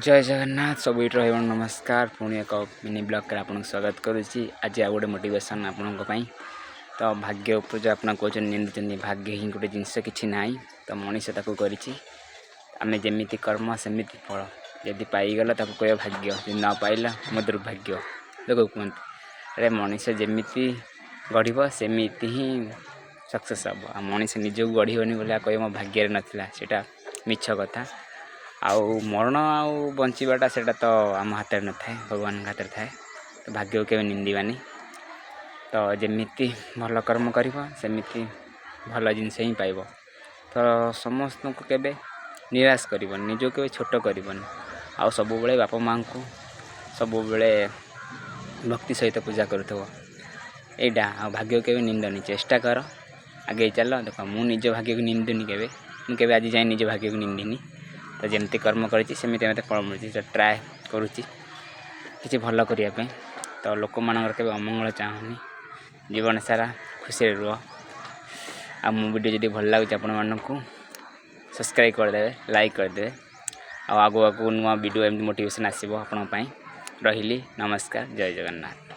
ଜୟ ଜଗନ୍ନାଥ। ସବୁ ଏଇଠି ରହିବ। ନମସ୍କାର। ପୁଣି ଏକ ମିନି ବ୍ଲଗ୍ରେ ଆପଣଙ୍କୁ ସ୍ୱାଗତ କରୁଛି। ଆଜି ଆଉ ଗୋଟେ ମୋଟିଭେସନ୍ ଆପଣଙ୍କ ପାଇଁ। ତ ଭାଗ୍ୟ ଉପରେ ଯେଉଁ ଆପଣ କହୁଛନ୍ତି, ନିନ୍ଦୁଛନ୍ତି, ଭାଗ୍ୟ ହିଁ ଗୋଟେ ଜିନିଷ କିଛି ନାହିଁ। ତ ମଣିଷ ତାକୁ କରିଛି। ଆମେ ଯେମିତି କର୍ମ ସେମିତି ଫଳ। ଯଦି ପାଇଗଲ, ତାକୁ କହିବ ଭାଗ୍ୟ। ଯଦି ନ ପାଇଲ, ଆମ ଦୁର୍ଭାଗ୍ୟ ଲୋକ କୁହନ୍ତି। ଆରେ, ମଣିଷ ଯେମିତି ଗଢ଼ିବ, ସେମିତି ହିଁ ସକ୍ସେସ୍ ହେବ। ଆଉ ମଣିଷ ନିଜକୁ ଗଢ଼ିବନି ବୋଲି ଆଉ କହିବ ମୋ ଭାଗ୍ୟରେ ନଥିଲା, ସେଇଟା ମିଛ କଥା। ଆଉ ମରଣ ଆଉ ବଞ୍ଚିବାଟା, ସେଇଟା ତ ଆମ ହାତରେ ନଥାଏ, ଭଗବାନଙ୍କ ହାତରେ ଥାଏ। ତ ଭାଗ୍ୟକୁ କେବେ ନିନ୍ଦିବାନି। ତ ଯେମିତି ଭଲ କର୍ମ କରିବ, ସେମିତି ଭଲ ଜିନିଷ ହିଁ ପାଇବ। ତ ସମସ୍ତଙ୍କୁ କେବେ ନିରାଶ କରିବନି, ନିଜକୁ କେବେ ଛୋଟ କରିବନି। ଆଉ ସବୁବେଳେ ବାପା ମାଆଙ୍କୁ ସବୁବେଳେ ଭକ୍ତି ସହିତ ପୂଜା କରୁଥିବ। ଏଇଟା। ଆଉ ଭାଗ୍ୟକୁ କେବେ ନିନ୍ଦନି, ଚେଷ୍ଟା କର, ଆଗେଇ ଚାଲ। ଦେଖ, ମୁଁ ନିଜ ଭାଗ୍ୟକୁ ନିନ୍ଦୁନି କେବେ। ମୁଁ କେବେ ଆଜି ଯାଏଁ ନିଜ ଭାଗ୍ୟକୁ ନିନ୍ଦିନି। ତ ଯେମିତି କର୍ମ କରିଛି, ସେମିତି ମୋତେ ଫଳ ମିଳୁଛି। ତ ଟ୍ରାଏ କରୁଛି କିଛି ଭଲ କରିବା ପାଇଁ। ତ ଲୋକମାନଙ୍କର କେବେ ଅମଙ୍ଗଳ ଚାହୁଁନି। ଜୀବନ ସାରା ଖୁସିରେ ରୁହ। ଆଉ ମୋ ଭିଡ଼ିଓ ଯଦି ଭଲ ଲାଗୁଛି ଆପଣମାନଙ୍କୁ, ସବସ୍କ୍ରାଇବ୍ କରିଦେବେ, ଲାଇକ୍ କରିଦେବେ। ଆଉ ଆଗକୁ ଆଗକୁ ନୂଆ ଭିଡ଼ିଓ ଏମିତି ମୋଟିଭେସନ୍ ଆସିବ ଆପଣଙ୍କ ପାଇଁ। ରହିଲି, ନମସ୍କାର, ଜୟ ଜଗନ୍ନାଥ।